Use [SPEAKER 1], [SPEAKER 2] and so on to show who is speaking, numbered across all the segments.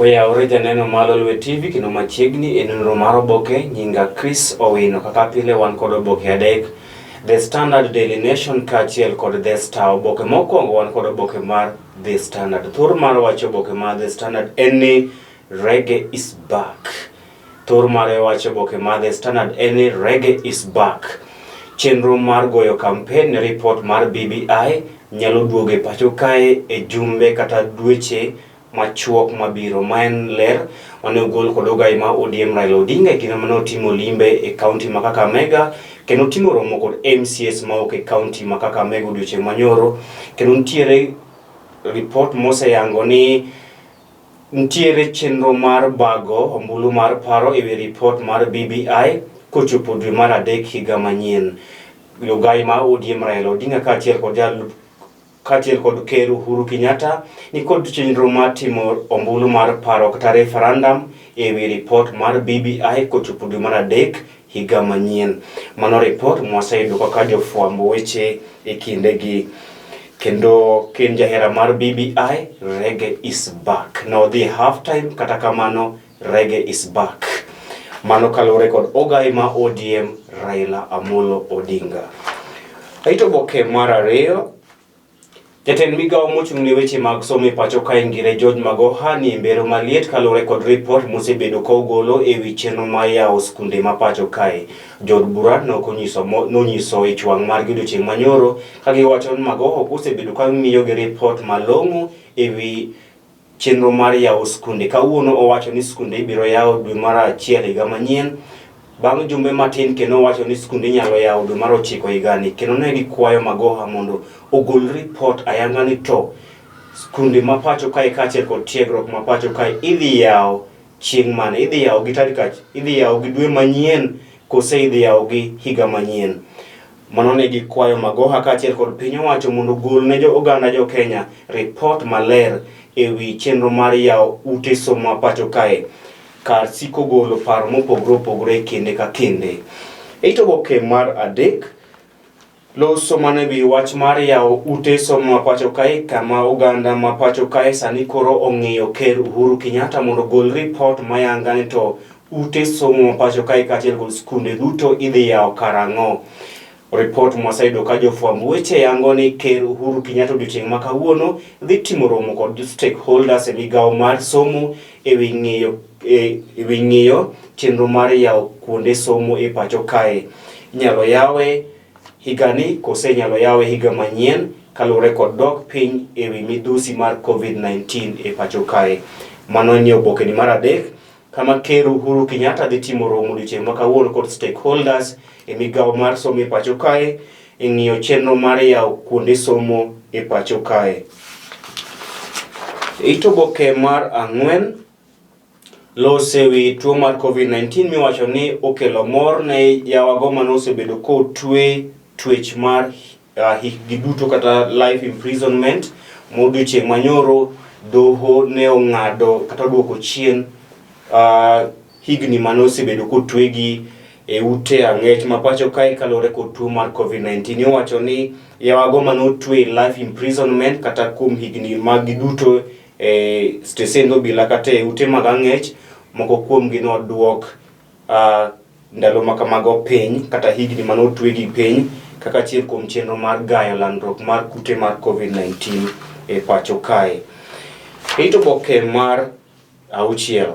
[SPEAKER 1] Oyawore janeno mar Lolwe TV kendo machiegni e nonro mar oboke nyinga Chris Owino kaka pile wan kod oboke adek The Standard Daily Nation kaachiel kod The Star. Oboke mokwongo wan kod oboke mar The Standard. Thor mar wach oboke mar The Standard en ni Reggae is back. Thor mare wach oboke mar The Standard en ni Reggae is back. Chenro mar goyo kampen ne ripot mar BBI nyalo duogo e pacho kae e jumbe kata dweche machuok mabiro. Ma en ler mane ogol kod ogai ma ODM Raila Odinga e kinde mane otimo limbe e kaunti ma Kakamega kendo timo romo kod MCAs mawuok e kaunti ma Kakamega odiochieng' manyoro. Kendo nitiere ripot moseyango ni nitiere chenro mar bago ombulu mar paro e wi ripot mar BBI kochopo dwe mar adek higa manyien. Ogai ma ODM Raila Odinga kaachiel kod jalup kaachiel kod Ker Uhuru Kenyatta nikod chenro mar timo ombulu mar paro kata referendum e wi ripot mar BBI kochopo dwe mar adek higa manyien. Mano ripot mwaseyudo kaka jofwambo weche e kindegi. Kendo ken jahera mar BBI, reggae is back. Nodhi half time, kata kamano reggae is back. Mano kaluwore kod ogai ma ODM Raila Amolo Odinga. Aito oboke mar ariyo Jatend migawo mochung' ne weche mag somo e pacho kae Ngire George Magoha ni e mbero maliet kaluwore kod ripot mosebedo ka ogolo e wi chenro mar yawo skunde ma pacho kae. Jood bura nonyiso ich wang' margi odiochieng' manyoro ka giwacho ni Magoha ok osebedo ka miyogi ripot malong'o e wi chenro mar yawo skunde. Kawuono owacho ni skunde ibiro yawo dwe mar achiel higa manyien bang' jumbe matin kendo owacho ni skunde inyalo yawo dwe mar ochiko higani kendo ne gikwayo Magoha mondo ogol ripot ayanga ni to skunde ma pacho kae kaachiel kod tiegruok ma pacho kae idhi yawo chieng' mane idhi yawo gi tarik idhi yawo gi dwe manyien kose idhi yawo gi higa manyien. Mano ne gikwayo Magoha kaachiel kod piny owacho mondo ogol ne jo oganda jo Kenya ripot maler e wi chenro mar yawo ute somo ma pacho kae kar siko golo paro mopogore opogore e kinde ka kinde. E oboke mar adek loso mana e wi wach mar yawo ute somo ma pacho kae kama oganda ma pacho kae sani koro ong'iyo Ker Uhuru Kenyatta mondo ogol ripot mayanga ni to ute somo ma pacho kae kaachiel kod skunde duto idhi yawo karang'o. Ripot mwaseyudo ka jofwamb weche yango ni Ker Uhuru Kenyatta odiochieng' ma kawuono dhi timo romo kod stakeholders e migawo mar somo e wi ng'iyo e wi ng'iyo chenro mar yawo kuonde somo e pacho kae. Inyalo yawe higani kose inyalo yawe higa manyien kaluwore kod dok piny e wi midhusi mar COVID-19 e pacho kae. Mano en obokeni mar adek kama Ker Uhuru Kenyatta dhi timo romo odiochieng' ma kawuono kod stakeholders e migawo mar somo e pacho kae e ng'iyo chenro mar yawo kuonde somo e pacho kae. It oboke mar ang'wen lose wi tuo mar COVID-19 miwacho ni okelo mor ne yawago mane osebedo kotwe twech mar hikgi duto kata life imprisonment modiochieng' manyoro doho ne ong'ado kata oduoko chien higni mane osebedo kotwegi e ute ang'ech ma pacho kae kaluwore kod tuo mar COVID-19. Iwacho ni yawago mane otwe life imprisonment kata kuom higni mag duto e stesend obila kata e ute mag ang'ech moko kuomgi noduok ndalo ma kamago piny kata higni mane otwegi piny kaka achiel kuom chenro mar gayo landruok mar kute mar COVID-19 e pacho kae. Ito oboke mar auchiel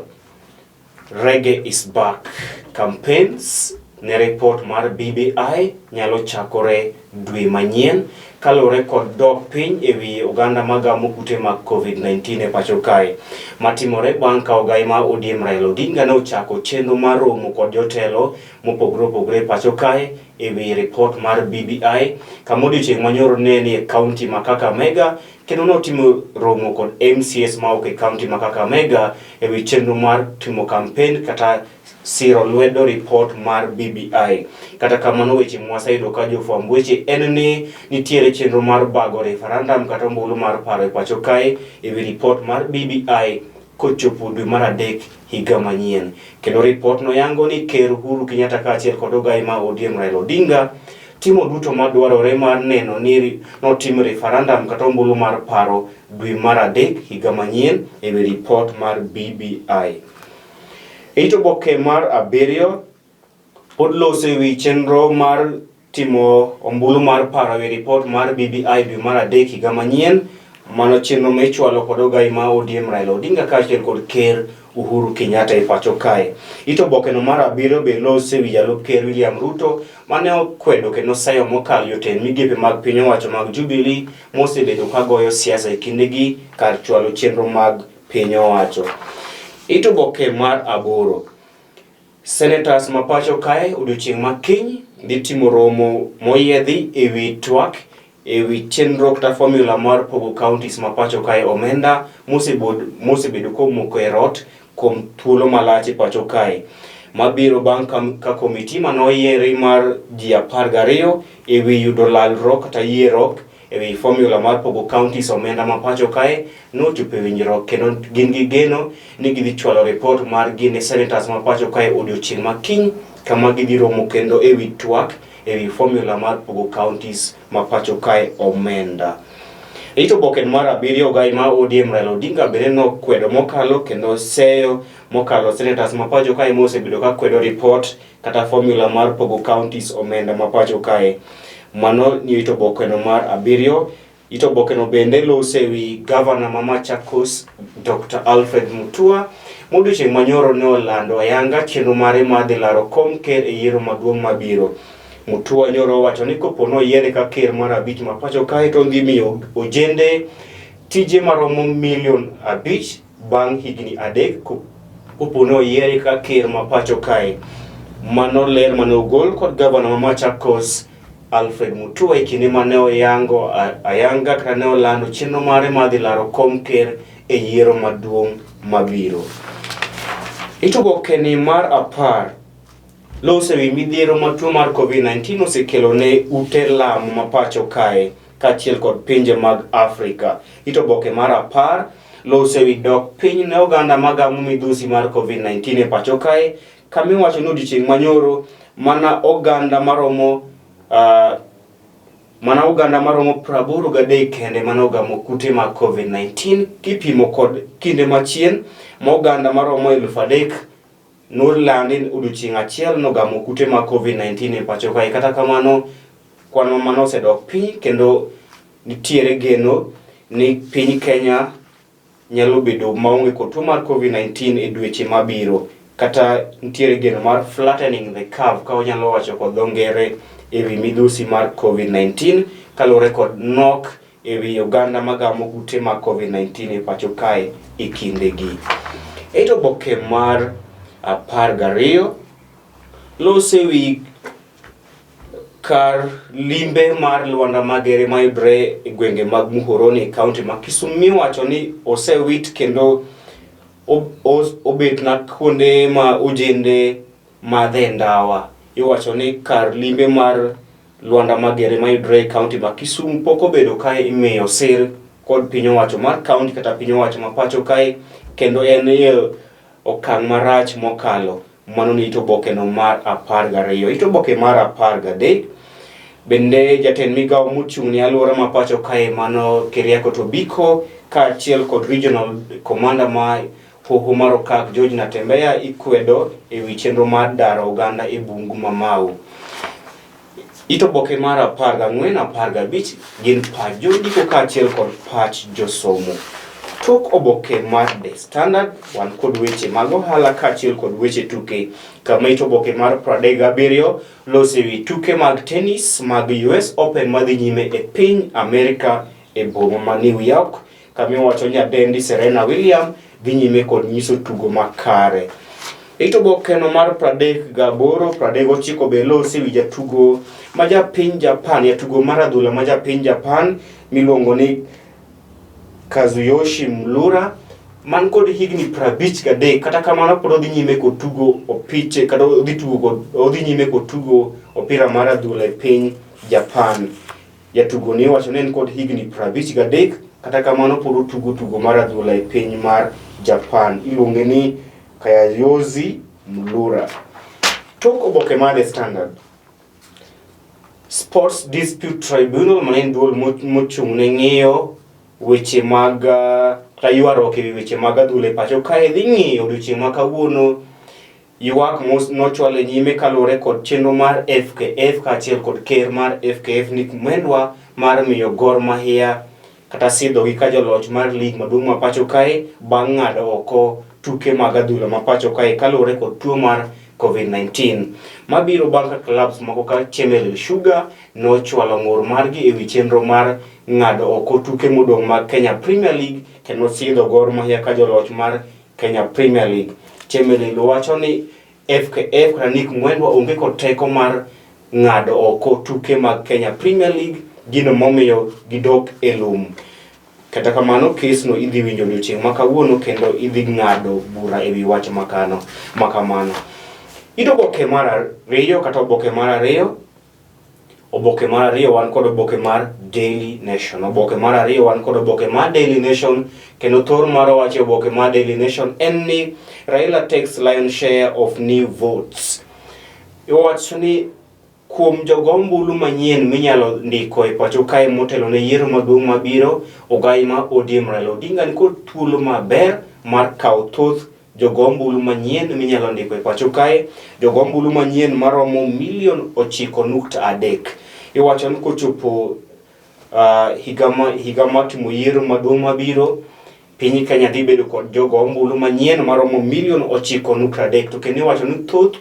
[SPEAKER 1] Reggae is back campaigns ne report mar BBI nyalo chakore dwe manyien kaluwore kod dok piny e wi oganda magamo kute mag COVID-19 e pacho kae. Matimore bang' ka ogai ma ODM Raila Odinga ne ochako chenro mar romo kod jotelo mopogore opogore e pacho kae e wi report mar BBI kama odiochieng' manyoro ne ni e kaunti ma Kakamega kendo notimo romo kod MCAs mawuok e kaunti ma Kakamega e wi chenro mar timo kampen kata siro lwedo ripot mar BBI. Kata kamano weche mwaseyudo ka jofwamb weche en ni nitiere chenro mar bago referendum kata ombulu mar paro e pacho kae e wi ripot mar BBI kochopo dwe mar adek higa manyien. Kendo ripot no yango ni Ker Uhuru Kenyatta kaachiel kod ogai ma ODM Raila Odinga timo duto madwarore mar neno ni notim referendum kata ombulu mar paro dwe mar adek higa manyien e wi ripot mar BBI. E it oboke mar abiriyo pod loso e wi chenro mar timo ombulu mar paro e ripot mar BBI dwe mar adek higa manyien. Mano chenro ma ichwalo kod ogai ma ODM Raila Odinga kaachiel kod Ker Uhuru Kenyatta e pacho kae. It obokeno mar abiriyo be loso e wi jalup Ker William Ruto mane okwedo kendo sayo mokalo jotend migepe mag piny owacho mag Jubilee mosebedo ka goyo siasa e kindegi kar chwalo chenro mag piny owacho. It oboke mar aboro. Senators ma pacho kae odiochieng' ma kiny dhi timo romo moyiedhi e wi twak e wi chenro kata formula mar pogo counties ma pacho kae omenda mosebedo komoko e rot kuom thuolo malach e pacho kae mabiro bang' ka komiti manoyieri mar ji 12 e wi yudo lalruok kata yierruok e wi formula mar pogo counties omenda ma pacho kae nochopo e winjruok kendo gin gi geno ni gidhi chwalo ripot margi ne senators ma pacho kae odiochieng' ma kiny kama gidhi romo kendo e wi twak e wi formula mar pogo counties ma pacho kae omenda. E it oboke mar abiriyo ogai ma ODM Raila Odinga bende nokwedo mokalo kendo seyo mokalo senators ma pacho kae mosebedo ka kwedo ripot kata formula mar pogo counties omenda ma pacho kae. Mano ni it obokeno mar abiriyo. It obokeno bende loso e wi gavana ma Machakos Dr. Alfred Mutua modiochieng' manyoro ne olando ayanga chenro mare mar dhi laro kom ker e yiero maduong' mabiro. Mutua nyoro owacho ni kopo noyiere ka ker mar abich ma pacho kae to odhi miyo ojende tije maromo milion 5 bang' higni 3 kopo ne oyiere ka ker ma pacho kae. Mano ler mane ogol kod gavana ma Machakos Alfred Mutua e kinde mane oyango ayanga kata ne olando chenro mare mar dhi laro kom ker e yiero maduong' mabiro. It obokeni mar 10 loso ewi midhiero ma tuo mar COVID-19 osekelo ne ute lamo ma pacho kae kaachiel kod pinje mag Afrika. It oboke mar 10 loso ewi dok piny ne oganda magamo midhusi mar COVID-19 e pacho kae kamiwacho ni odiochieng' manyoro mana oganda maromo 83 kende mane ogamo kute mag COVID-19 kipimo kod kinde machien ma oganda maromo 3,000 nolandi odiochieng' achiel nogamo kute mag COVID-19 e pacho kae. Kata kamano kwan mamano osedok piny kendo nitiere geno ni piny Kenya nyalo bedo maonge kod tuo mar COVID-19 e dweche mabiro, kata nitiere geno mar flattening the curve ka wanyalo wacho kod dho ngere e wi midhusi mar COVID-19 kaluwore kod nok e wi oganda magamo kute mag COVID-19 e pacho kae e kindegi. E to oboke mar 12 loso e wi kar limbe mar Lwanda Magere mayudore e gwenge mag Muhoroni e kaunti ma Kisumu miwacho ni osewit kendo obet na kuonde ma ojende madhe ndawa. Iwacho ni kar limbe mar Lwanda Magere mayudore e kaunti ma Kisumu pok obedo ka imiyo sir kod piny owacho mar kaunti kata piny owacho ma pacho kae kendo en e okang' marach mokalo. Mano ni it obokeno mar 12. It oboke mar 13 bende jatend migawo mochung' ne alwora ma pacho kae mano Keriako Tobiko kaachiel kod regional commander ma Hoho mar Okak George Natembeya ikwedo e wi chenro mar daro oganda e bungu ma Mau. It oboke mar 14, 15 gin pach jondiko kaachiel kod pach josomo. Tok oboke mar The Standard wan kod weche mag ohala kaachiel kod weche tuke kama it oboke mar 37 loso e wi tuke mag tennis mag US Open madhi nyime e piny Amerika e boma ma New York kama iwacho nyadendi Serena Williams dhi nyime kod nyiso tugo makare. It obokeno mar 38, 39 be loso e wi jatugo ma japiny Japan, jatugo mar adhula ma japiny Japan miluongo ni Kazuyoshi Miura man kod higni 53 kata kamano pod odhi nyime kod tugo opiche kata odhi tugo kod odhi nyime kod tugo opira mar adhula e piny Japan. Jatugo ni iwacho ni en kod higni 53 kata kamano pod otugo tugo mar adhula e piny mar Japan. Iluonge ni Kazuyoshi Miura. Tok oboke mar The Standard. Sport. Sports Dispute Tribunal ma en duol mochung' ne ng'iyo weche mag kata ywaruok ewi weche mag adhula e pacho kae dhi ng'iyo odiochieng' ma kawuono ywak nochwal e nyime kaluwore kod chenro mar FKF kaachiel kod ker mar FKF Nick Mwendwa mar miyo Gor Mahia kata sidhogi ka joloch mar lig maduong' ma pacho kae bang' ng'ado oko tuke mag adhula ma pacho kae kaluwore kod tuo mar COVID-19. Mabiro bang' ka clubs moko ka Chemelil Sugar nochwalo ng'ur margi ewi chenro mar ng'ado oko tuke modong' mag Kenya Premier League kendo sidho Gor Mahia ka joloch mar Kenya Premier League. Chemelil wacho ni FKF kata Nick Mwendwa onge kod teko mar ng'ado oko tuke mag Kenya Premier League, gino momiyo gidok e lum. Kata kamano, kesno idhi winjo odiochieng' ma kawuono kendo idhi ng'ado bura e wi wach makano makamano. It oboke mar ariyo kata oboke mar ariyo Oboke mar ariyo wan kod oboke mar Daily Nation. Oboke mar ariyo wan kod oboke mar Daily Nation kendo thor mar wach e oboke mar Daily Nation en ni Raila takes lion share of new votes. Iwacho ni kuom jogo ombulu manyien minyalo ndiko e pacho kae motelo ne yiero maduong' mabiro, ogai ma ODM Raila Odinga nikod thuolo maber mar kawo thoth jogo ombulu manyien minyalo ndiko e pacho kae, jogo ombulu manyien maromo milion 9.3. Iwacho ni kochopo higa mar timo yiero maduong' mabiro, piny Kenya dhi bedo kod jogo ombulu manyien maromo milion 9.3 to kendo iwacho ni thoth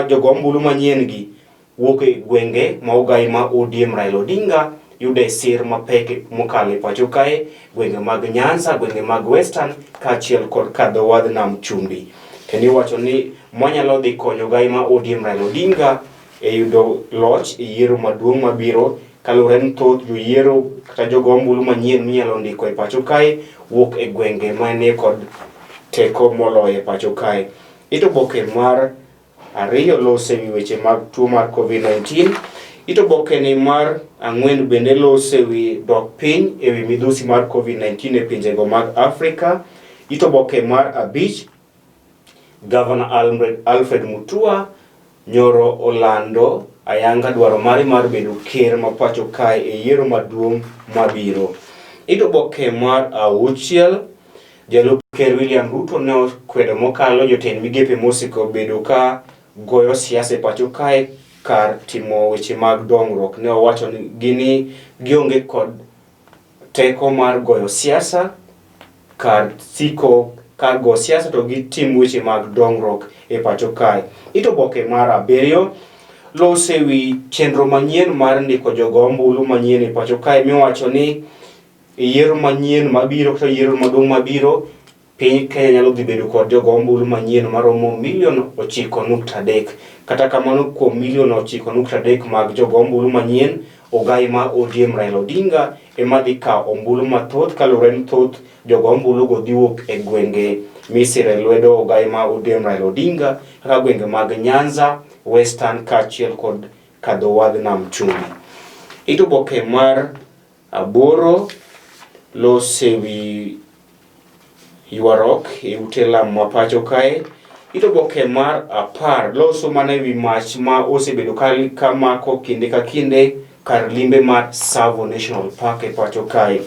[SPEAKER 1] jogo ombulu manyien gi wuok e gwenge ma ogai ma ODM Raila Odinga yude sir mapek mokalo e pacho kae, gwenge mag Nyanza, gwenge mag Western kaachiel kod kadho wadh nam chumbi. Kendo iwacho ni mwanyalo dhi konyo ogai ma ODM Raila Odinga e yudo loch e yiero maduong' mabiro kaluwore ni thoth joyiero kata jogo ombulu manyien minyalo ndiko e pacho kae wuok e gwenge manie kod teko moloyo e pacho kae. It oboke mar ariyo loso e wi weche mag tuo mar COVID-19. It oboke ni mar ang'wen bende loso e wi dok piny e wi midhusi mar COVID-19 e pinjego mag Afrika. It oboke mar abich, Gavana Alfred Mutua nyoro olando ayanga dwaro mare mar bedo ker ma pacho kae e yiero maduong' mabiro. It oboke mar auchiel, Jalup Ker William Ruto ne okwedo mokalo jotend migepe mosiko bedo ka goyo siasa e pacho kae kar timo weche mag dongruok. Ne owacho gi ni gionge kod teko mar goyo siasa kar siko kar go siasa to gitim weche mag dongruok e pacho kae. It oboke mar abiriyo loso e wi chenro manyien mar ndiko jogo ombulu manyien e pacho kae miwacho ni E yiero manyien mabiro kata yiero maduong' mabiro, piny Kenya nyalo dhi bedo kod jogo ombulu manyien maromo milion 9.3. Kata kamano kuom milion 9.3 mag jogo ombulu manyien, ogai ma ODM Raila Odinga ema dhi kawo ombulu mathoth kaluwore ni thoth jogo ombulu go dhi wuok e gwenge misire lwedo ogai ma ODM Raila Odinga kaka gwenge mag Nyanza, Western kaachiel kod kadho wadh nam chumbi. It oboke mar aboro lose wi ywaruok e ute lamo ma pacho kae. It oboke mar 10 loso mana e wi mach ma osebedo ka mako kinde ka kinde kar limbe mar Tsavo National Park e pacho kae.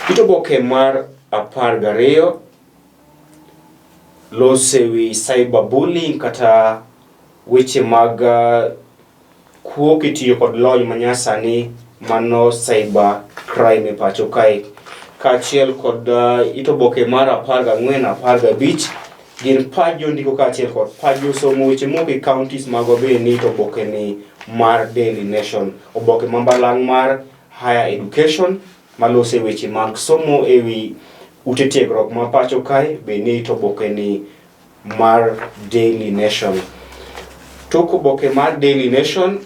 [SPEAKER 1] It oboke mar 12 loso e wi cyberbullying kata weche mag kuo kitiyo kod lony manyasani mano cyber crime e pacho kae kaachiel kod it oboke mar 14 15 gin pach jondiko kaachiel kod pach josomo weche mowuok e counties magwa bende ni it oboke ni mar Daily Nation. Oboke ma mbalang' mar higher education maloso e weche mag somo e wi ute tiegruok ma pacho kae be ni it oboke ni mar Daily Nation. Tok oboke mar Daily Nation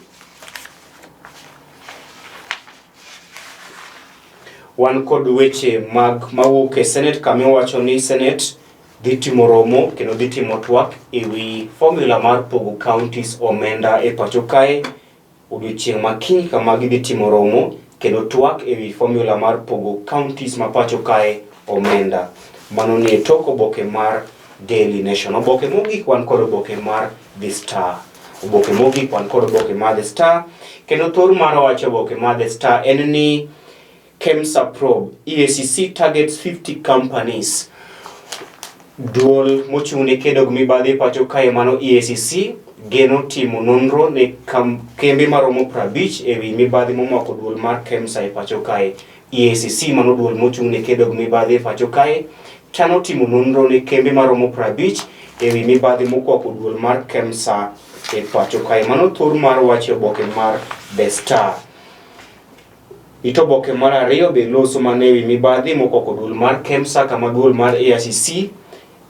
[SPEAKER 1] wan kod weche mag mawuok e Senate kama iwacho ni Senate dhi timo romo kendo dhi timo twak e wi formula mar pogo counties omenda e pacho kae Odiochieng' ma kiny kama gidhi timo romo kendo twak e wi formula mar pogo counties ma pacho kae omenda. Mano nie tok oboke mar Daily Nation. Oboke mogik wan kod oboke mar The Star. Oboke mogik wan kod oboke mar The Star kendo thor mar wach oboke mar The Star en ni KEMSA probe EACC targets 50 companies. Duol mochung' ne kedo gi mibadhi e pacho kae mano EACC geno timo nonro ne kembe maromo 50 e wi mibadhi momako duol mar KEMSA e pacho kae. EACC mano duol mochung' ne kedo gi mibadhi e pacho kae chano timo nonro ne kembe maromo 50 e wi mibadhi mokwako duol mar KEMSA e pacho kae. Mano thor mar wach e oboke mar The Star. It oboke mar ariyo be loso mana ewi mibadhi mokwako duol mar KEMSA kama duol mar EACC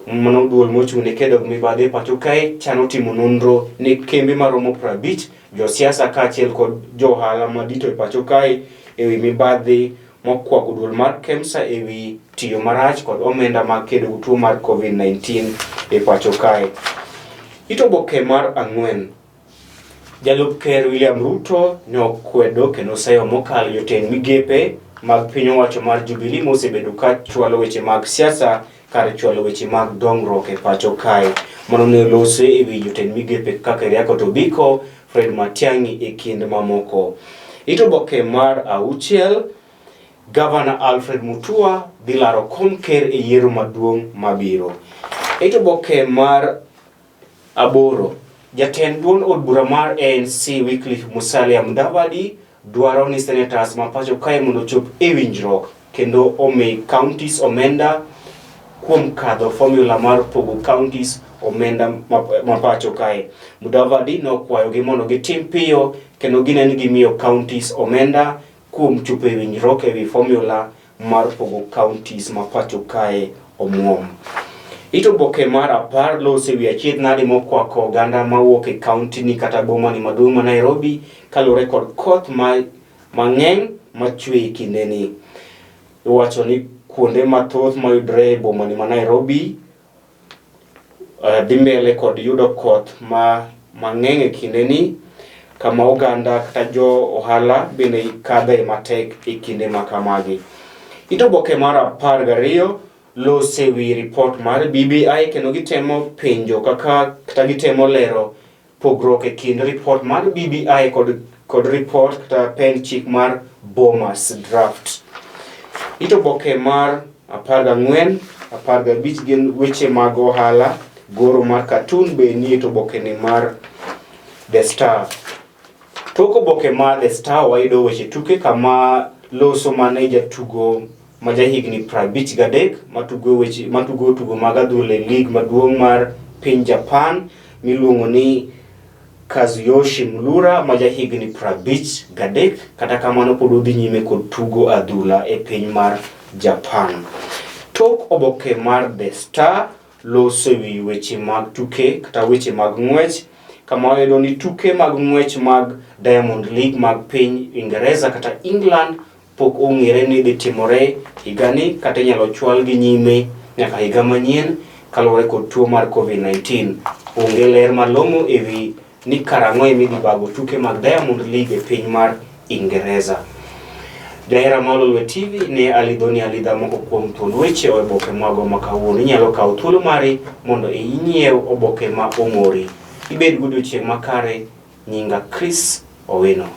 [SPEAKER 1] mano duol mochung' ne kedo gi mibadhi e pacho kae chano timo nonro ne kembe maromo 50 josiasa kaachiel kod johala madito e pacho kae ewi mibadhi mokwako duol mar KEMSA ewi tiyo marach kod omenda mag kedo gi tuo mar COVID-19 e pacho kae. It oboke mar ang'wen Jalup Ker William Ruto ne okwedo kendo oseyo mokalo jotend migepe mag piny owacho mar Jubilee mosebedo ka chwalo weche mag siasa kar chwalo weche mag dongruok e pacho kae. Mano ne olose e wi jotend migepe kaka Keriako Tobiko, Fred Matiang'i e kind mamoko. It oboke mar auchiel, Gavana Alfred Mutua dhi laro kom ker e yiero maduong' mabiro. It oboke mar aboro. Jatend duond od bura mar ANC Wycliffe Musalia Mudavadi dwaro ni senators ma pacho kae mondo ochop e winjruok kendo omi counties omenda kuom kadho formula mar pogo counties omenda ma pacho kae. Mudavadi nokwayogi mondo gitim piyo kendo gine ni gimiyo counties omenda kuom chopo e winjruok e wi formula mar pogo counties ma pacho kae omuom. It oboke mar apar loso e wi achiedh nade mokwako oganda mawuok e kaunti ni kata boma ni maduong' ma Nairobi kaluwore kod koth ma mang'eny machwe e kindeni. Iwacho ni kuonde mathoth mayudore e boma ni ma Nairobi dhi mbele kod yudo koth ma mang'eny e kindeni kama oganda kata jo ohala bende kadhe matek e kinde ma kamagi. It oboke mar 12 lose wi ripot mar BBI kendo gitemo penjo kaka kata gitemo lero pogruok e kind ripot mar BBI kod ripot kata pend chik mar Bomas draft. It oboke mar 14, 15 gin weche mag ohala, goro mar cartoon be nie to oboke ni mar The Star. Tok oboke mar The Star wayudo weche tuke kama loso mane jatugo ma jahigni 53 matugo weche matugo tugo mag adhula e lig maduong' mar piny Japan miluongo ni Kazuyoshi Miura ma jahigni 53 kata kamano pod odhi nyime kod tugo adhula e piny mar Japan. Tok oboke mar The Star loso e wi weche mag tuke kata weche mag ng'wech kama wayudo ni tuke mag ng'wech mag Diamond League mag piny Uingereza kata England pok ong'ere ni dhi timore higani kata inyalo chwalgi nyime nyaka higa manyien kaluwore kod tuo mar COVID-19. Onge ler malong'o e wi ni karang'o ema idhi bago tuke mag Diamond League e piny mar Ingereza. Jahera mar Lolwe TV ne alidhoni alidha moko kuom thuond weche e oboke mwago ma kawuono. Inyalo kawo thuolo mari mondo inyiew oboke ma omori. Ibed godiochieng' makare. Nyinga Chris Owino.